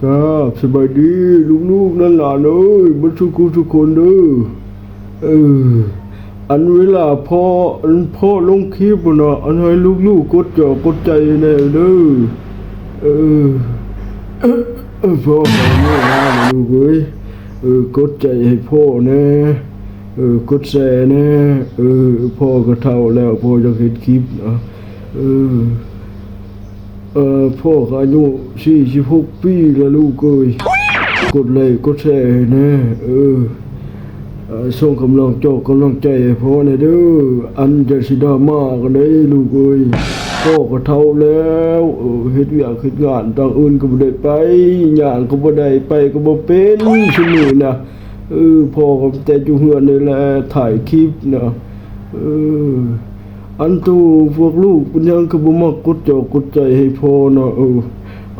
ອ່າ ສະບາຍດີລູກໆ ຫຼານໆ ເອີຍ ເບິດສູ່ຜູ້ສູ່ຄົນເດີ. ເອີ ອັນເວລາພໍ່ ອັນພໍ່ລົງຄລິບຫັ້ນນະ ອັນໃຫ້ລູກໆ ກົດຈໍກົດໃຈແດ່ເດີ. ເອີ ເອີ ພໍ່ຂໍອະນຸຍາດນະລູກເອີຍ. ເອີ ກົດໃຈໃຫ້ພໍ່ແດ່ ເອີ ກົດແຊແດ່. ເອີ ພໍ່ກໍເຖົ້າແລ້ວ ພໍ່ຢາກເຮັດຄລິບນະ. ເອີ ເອີ ພໍ່ກໍອາຍຸສີ່ສິບຫົກປີແລ້ວລູກເອີຍ. ກົດໄລກົດແຊໃຫ້ແດ່. ເອີ ເອີ ສົ່ງກຳລັງຈອກກຳລັງໃຈໃຫ້ພໍ່ແດ່ເດີ. ອັນຢ່າຊິດຣາມາກັນເດ້ລູກເອີຍ. ພໍ່ກໍເຖົ້າແລ້ວ ເອີ ເຮັດວຽກເຮັດງານທາງອື່ນກໍບໍ່ໄດ້ໄປ ຍ່າງກໍບໍ່ໄດ້ ໄປກໍບໍ່ເປັນຊຸມື້ນະ. ເອີ ພໍ່ກໍແຕ່ຢູ່ເຮືອນນີ້ແຫຼະ ຖ່າຍຄລິບນະ. ເອີ ອັນໂຕພວກລູກເປັນຫຍັງຄືບໍ່ມັກກົດຈໍກົດໃຈໃຫ້ພໍ່ນະ? ເອີ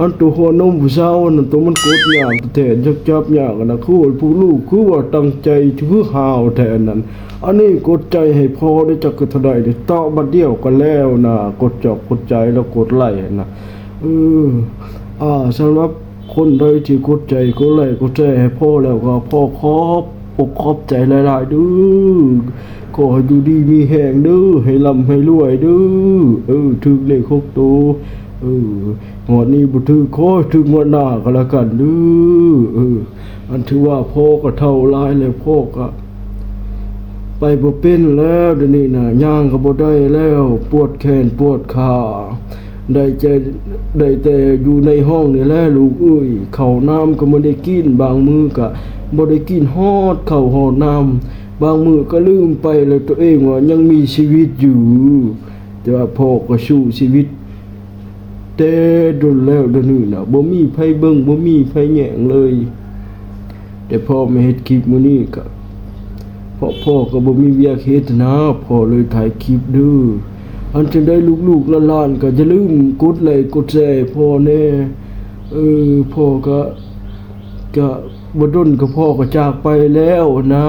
ອັນໂຕຫົວນົມຜູ້ສາວນັ້ນ ໂຕມັນກົດຍາກແທ້ໆ ຈັກຈັບຍາກນະ. ຄືວ່າພວກລູກຄືວ່າຕັ້ງໃຈຄືຫ້າວແທ້ນັ້ນ. ອັນນີ້ກົດໃຈໃຫ້ພໍ່ໄດ້ຈັກກະເທົ່າໃດເດ້ ຕອບບາດດຽວກໍແລ້ວນະ ກົດຈໍກົດໃຈແລ້ວກົດໄລນະ. ເອີ ອ່າ ສຳລັບ ຄົນໃດທີ່ກົດໃຈ ກົດໄລ ກົດແຊໃຫ້ພໍ່ແລ້ວກໍ ພໍ່ຂອບອົກຂອບໃຈຫຼາຍໆເດີ. ຂໍໃຫ້ຢູ່ດີມີແຮງເດີ ໃຫ້ລ່ຳໃຫ້ລວຍເດີ. ເອີ ຖືກເລກຫົກໂຕ ເອີ ງວດນີ້ບໍ່ຖືກ ຂໍໃຫ້ຖືກງວດໜ້າກໍແລ້ວກັນເດີ. ເອີ ອັນຖືວ່າພໍ່ກໍເຖົ້າຫຼາຍແລ້ວ ພໍ່ກໍໄປບໍ່ເປັນແລ້ວ ດຽວນີ້ນະ ຍ່າງກໍບໍ່ໄດ້ແລ້ວ ປວດແຂນປວດຂາ. ໄດ້ແຕ່ ໄດ້ແຕ່ຢູ່ໃນຫ້ອງນີ້ແຫຼະລູກເອີຍ. ເຂົ້ານ້ຳກໍບໍ່ໄດ້ກິນ ບາງມື້ກໍບໍ່ໄດ້ກິນຮອດເຂົ້າຮອດນ້ຳ. ບາງມື້ກໍລືມໄປແລ້ວຕົວເອງວ່າຍັງມີຊີວິດຢູ່. ແຕ່ວ່າພໍ່ກໍສູ້ຊີວິດແຕ່ດົນແລ້ວ ດຽວນີ້ນະ ບໍ່ມີໃຜເບິ່ງ ບໍ່ມີໃຜແຍງເລີຍ. ແຕ່ພໍ່ມາເຮັດຄລິບມື້ນີ້ກະ ເພາະພໍ່ກໍບໍ່ມີວຽກເຮັດນະ ພໍ່ເລີຍຖ່າຍຄລິບເດີ. ອັນຈັ່ງໃດລູກໆຫຼານໆກໍຢ່າລືມກົດໄລກົດແຊໃຫ້ພໍ່ແດ່. ເອີ ພໍ່ກໍ ກະບໍ່ດົນກໍພໍ່ກໍຈາກໄປແລ້ວນະ.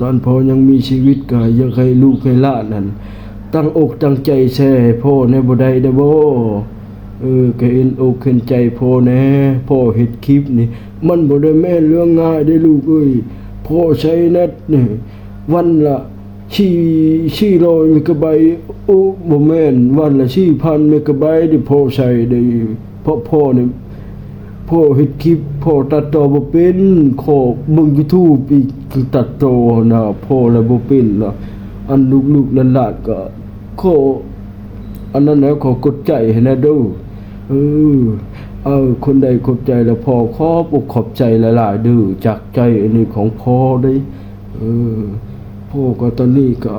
ຕອນພໍ່ຍັງມີຊີວິດກໍຢາກໃຫ້ລູກໃຫ້ຫຼານນັ້ນຕັ້ງອົກຕັ້ງໃຈແຊໃຫ້ພໍ່ແດ່ ບໍ່ໄດ້ເດ້ບໍ່? ເອີ ກໍເຫັນອົກເຫັນໃຈພໍ່ແດ່ ພໍ່ເຮັດຄລິບນີ້ ມັນບໍ່ໄດ້ແມ່ນເລື່ອງງ່າຍເດ້ລູກເອີຍ. ພໍ່ໃຊ້ແນັດນີ້ ວັນລະສີ່ ສີ່ຮ້ອຍເມກາໄບ ໂອ້ ບໍ່ແມ່ນ ວັນລະສີ່ພັນເມກາໄບເດ້ ພໍ່ໃຊ້ໄດ້ ເພາະພໍ່ນີ້ ພໍ່ເຮັດຄລິບ ພໍ່ຕັດຕໍ່ບໍ່ເປັນ ຂໍເບິ່ງຢູທູບອີກ ຕັດຕໍ່ນະ ພໍ່ລະບໍ່ເປັນລະ. ອັນລູກໆຫຼານໆກໍຂໍ ອັນນັ້ນແຫຼະ ຂໍກົດໃຈໃຫ້ແດ່ເດີ. ເອີ ເອົາ ຄົນໃດຂອບໃຈລະ ພໍ່ຂອບອົກຂອບໃຈຫຼາຍໆເດີ ຈາກໃຈອັນນີ້ຂອງພໍ່ເດ້. ເອີ ພໍ່ກໍຕອນນີ້ກໍ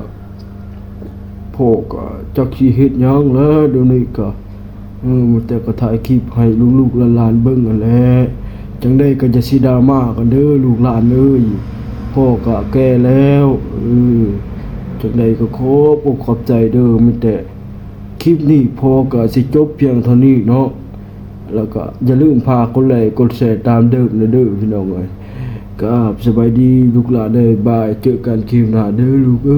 ພໍ່ກໍຈັກຊິເຮັດຫຍັງແລ້ວ ດຽວນີ້ກໍ ເອີ ມີແຕ່ກໍຖ່າຍຄລິບໃຫ້ລູກໆຫຼານໆເບິ່ງຫັ້ນແຫຼະ. ຈັ່ງໃດກໍຢ່າຊິດຣາມາກັນເດີລູກຫຼານເອີຍ ພໍ່ກໍແກ່ແລ້ວ. ເອີ ຈັ່ງໃດກໍຂອບອົກຂອບໃຈເດີ. ມີແຕ່ຄລິບນີ້ພໍ່ກໍຊິຈົບພຽງເທົ່ານີ້ເນາະ. ແລ້ວກໍຢ່າລືມຝາກກົດໄລກົດແຊຕາມເດີມເດີພີ່ນ້ອງເອີຍ. ກາບສະບາຍດີລູກຫຼານເດີ ບາຍ ເຈີກັນຄລິບໜ້າເດີລູກເອີຍ.